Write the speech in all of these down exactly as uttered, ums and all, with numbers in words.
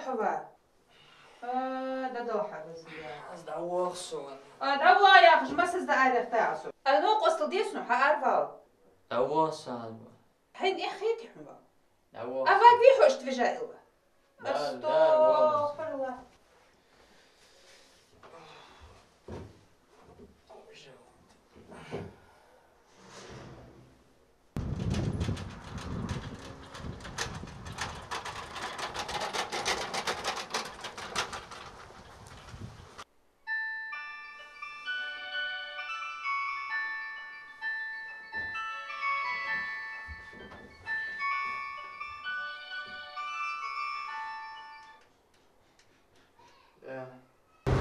Хьо ва? А, да дохьа вазия. Аз дӀавоагӀа сона. А, дӀавоагӀа яхаш, масаз да арехта асу. А, ну, къостал десну, хьа арвал. ДӀавоагӀа сона. Хьайн эхь хетий хьона? ДӀавоагӀа. А ваг вий хьо ишта вижа илла? Да, да, вал. Астагфируллах.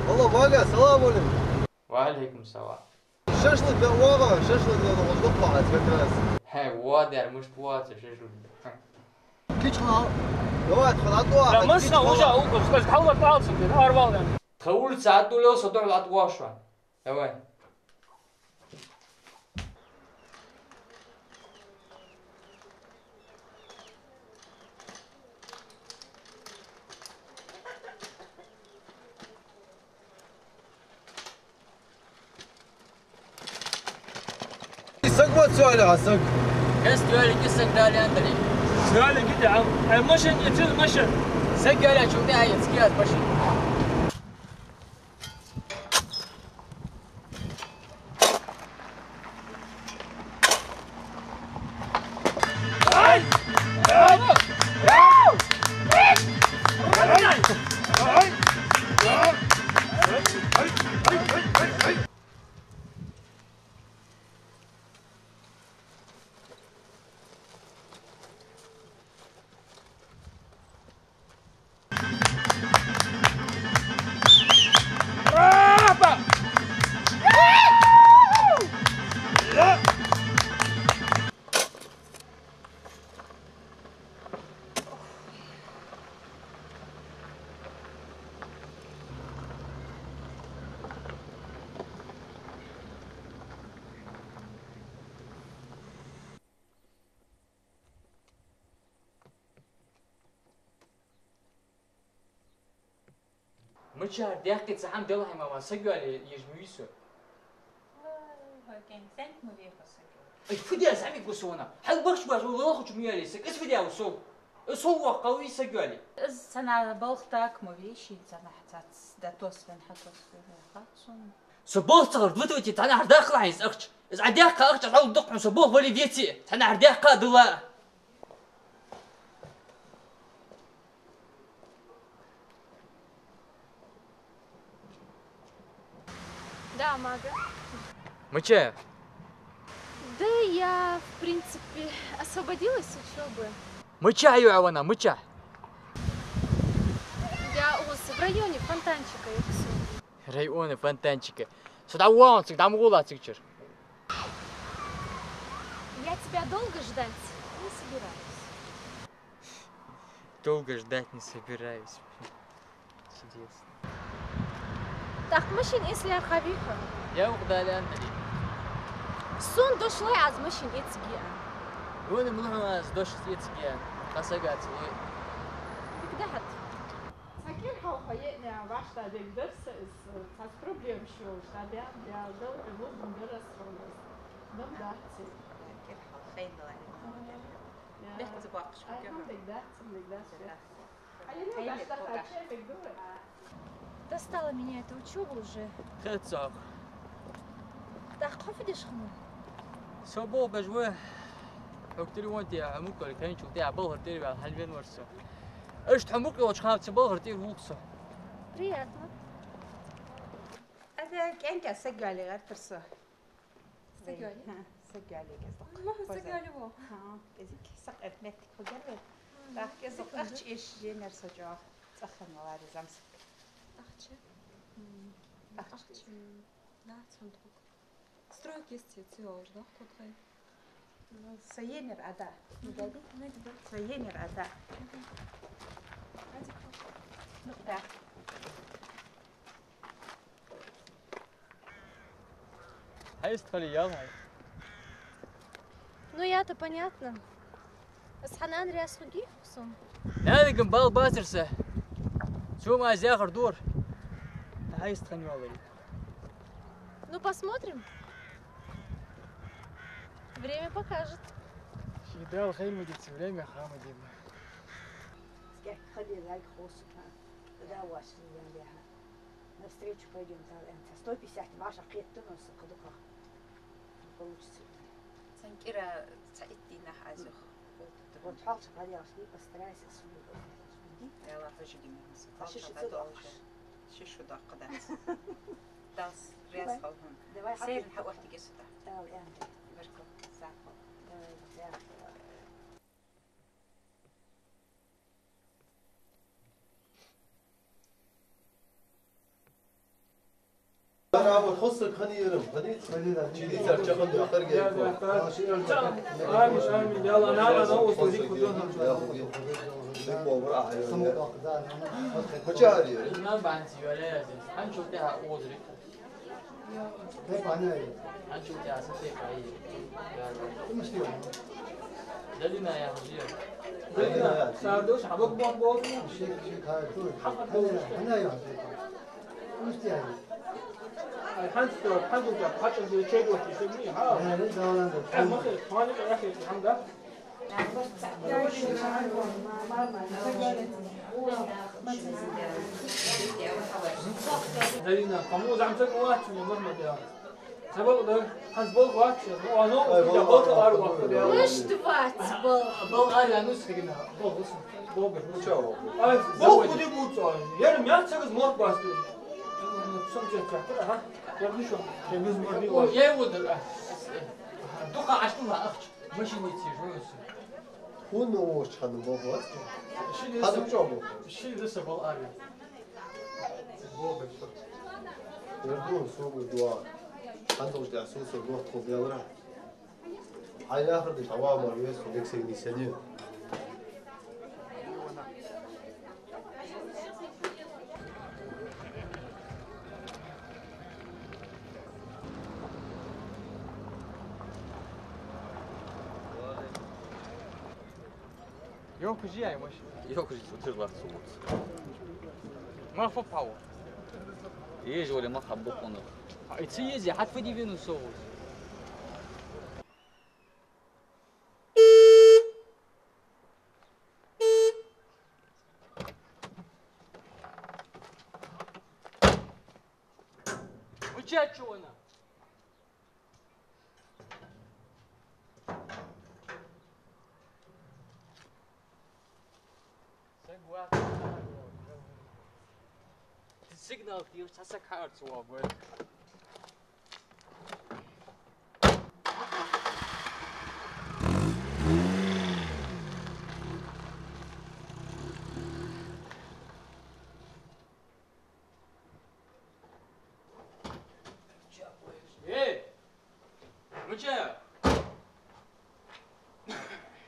Алло, Валя, салам алейкум. Ва алейкум салам. Шашлык да ваха, шашлык да ваха, дукха хьац как раз. Хе, ва дер, мишта вац шашлык. Кич хала. Давай, хала, давай. Да, масса уже угол, скажи, хала, палцем, арвал, да. Тха улица Абдуллёса духьал Абдуллёша. Давай. Саг вот сёле, а саг. Эс сёле, ки саг дали андали. Сёле, ки да, а машин, и цил машин. Саг сёле, чу да, а ецки аз машин. Мичара даьккхе цхьа хӀама делахь, мама, саг йоалае езаш ма вий со. Ой, хӀокхен сенк ма вий хьо саг йоалае. Ай, фу де, зӀамига ва со вана. Хьал бахаш баш, вала лелхачу ма йоалае саг. Из фу де ва со? Из со воккха вий саг йоалае? Из цхьанахьа балха тӀа ма вий, ший цхьанахьа цац да тосвен, хьа тосвен, яха сона. Со болх ца хилар, вот эти цхьанахьара даккхалахь из ахча. Из Ӏа даьккха ахча, Ӏа дукха хьона со болх вале веце, цхьанахьара даьккха а дилла. Да, мага. Мича? Да я, в принципе, освободилась с учёбы. Мича ю Ӏа вана, мича? Я у вас в районе фонтанчика, я всё. Районе фонтанчика. Со дӀавоагӀа цига, дӀа ма гӀолахь цига чура. Я тебя долго ждать не собираюсь. Долго ждать не собираюсь. Чудесно. ТӀаккха машин эца лаьрхӀа вий хьо? Я укх дале андали. Сона дош лой аз машин эцаргья. Вона ма лой аз дош эцаргья. Тха сага ца лой. Дика да хӀаьта. Цхьа кӀира хьалха хьо еъна вӀаштӀехьадергдар са из, цхьацца проблемаш йолаш, дӀабаьнна, дӀаьнна, лургдар аз хьона. Дам дац. КӀира хьалха хайна ларина. Ага. Бехк ца боаккхаш. Ай, хӀама дерг дац, хӀама дерг дац. Хьайна хьайна баштахача бегу. Достала меня эта учёба уже. Хецах. ТӀаккха хьо фу деш хиннав? Со болх беш ва. Хьога телефон тӀа хьо мукъавале, кхаьчачул тӀехьагӀа балхара тӀера ваьнна хьалвенавар со. Иштта хьо мукъа йолча хана цу балхара тӀера вувц со. Приятно. Ада кӀаьнка саг йоалае гӀертар со. Саг йоалае? ХӀа, саг йоалае кӀезиг-дукха. Ма, саг йоалае ва. ХӀа, кӀезиг. Сакъерда моттиг хургьяр вай. Мгм. ТӀаккха кӀезиг-дукха ахча эшаш енаяр со чӀоагӀа. ЦӀаьхха валаре зӀамсаг. Ахча? М, ахча. Ахча. М, дац хьона тхога. Стройка есть, цу йолаш, да, тхо тхай? Ну, со енаяр Ӏа да. Мгм. Со енаяр Ӏа да. Мгм. Ну, да. Хьайста хали ял хьай? Ну, я-то понятно. Из хьа нана раьза хургья-хьогӀ сона? Нанагара бала бацар са. Тома, аз яхар дора. Хьайста хан йоаллий? Ну, посмотрим. Время покажет. Ший Дала хайна ма дийца, время ха ма дий. Скек хале лайк хосуна. Куда вас не я. Навстречу пойдём, Таланта. Сто пятьдесят ваша хеттуно сакъдуках. Получится. Цхьан кӀира цхьа итт дийнахьа аз юха. Вот хьалча гӀадъяхаш дий, постарайся, сулук. Дий? Яла, хьожа димина. Хьалча ши шу даккха дац. Ши шу даккха дац. Далс, давай, ряс хал хьона. Давай, хьалча. Сейран хьа охьтиге суда. Давай, Андрей. Баркал, сахал. Давай, сахал. Ара, вот хосса ханирам, ханит? Чили цар чакан да харгай ко. Амин, амин. Яла, нана, на, услуги кудон. Хачари. Иман банти, валя, хан чути ха одри. Дай паня. Хан чути аса те кай. Муштио. Далина я, хажи. Далина я. Сардош, хабак бок бок. Шик, шик, хай, туй. Хабак бок. Хана я. Ай, хьанз тӀа, хьанз тӀа, хьача зе чей гошти, сегни, ха? Э, не, да, да, да. Э, ма хе, хани, э, хе, хьан да? Зарина, кому замцак вач, не, Мухаммад, я. Сабал да, хьанз бол вач, ну, оно, ай, я бол, бол, ар вач, я. Мышт вач, бол. Бол ар, я, ну, сегина, бол, бол, бол. Ну, чё? Ай, бол, куди буца? Я, мя цагаз морг басты. Сумча чакра, ага. Я вышел. Я без морды. О, я его дала. Духа аш тула ахч. Машине сижу. Хун ну уж ханум бохот. Ши ханум чё бохот? Ши даса бол ари. Бо бе. Верду субу дуа. Хантуш да су су бохот хуб ялра. Хьай яхар деш, хьава мар вес, худек сегни сени. Ёлка жи ай, Маша. Ёлка жи, вот ты лах сумут. Ма фу пау. Ежи вали ма хаббу хунух. А и ци ези, хьат фу дивину соус. Учачуна. Сигнал тир, цхьа саг хьаарца воагӀа. Э! Муча!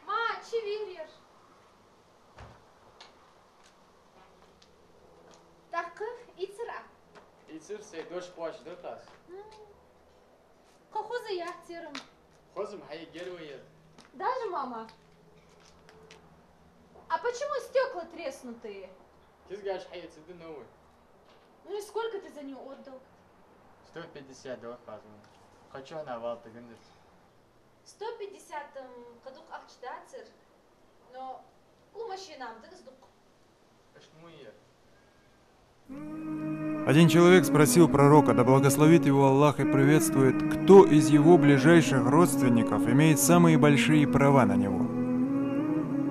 Ма, чу вийрар. ТӀаккха ийцар Ӏа? Ийцар, сай дош пош да тас. М. Кхы хоза яц ер-м. Хоза-м хьай герой яр. Даже мама. А почему стекла треснутые? Кизгаш хьаэцаргда новый. Ну и сколько ты за неё отдал? Сто пятьдесят, давай хазун. Хочу она вал тагандас. Сто пятьдесят, м, кхы дукха ахча дацар, но у машина-м да из дукха. Аш муйя. Один человек спросил пророка, да благословит его Аллах и приветствует, кто из его ближайших родственников имеет самые большие права на него.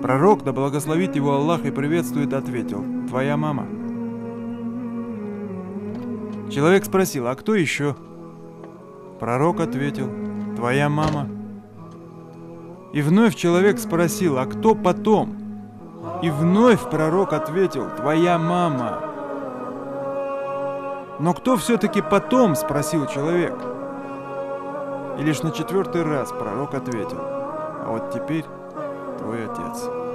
Пророк, да благословит его Аллах и приветствует, ответил: «Твоя мама». Человек спросил: «А кто ещё?» Пророк ответил: «Твоя мама». И вновь человек спросил: «А кто потом?» И вновь пророк ответил: «Твоя мама». «Но кто всё-таки потом?» — спросил человек. И лишь на четвёртый раз пророк ответил: «А вот теперь твой отец».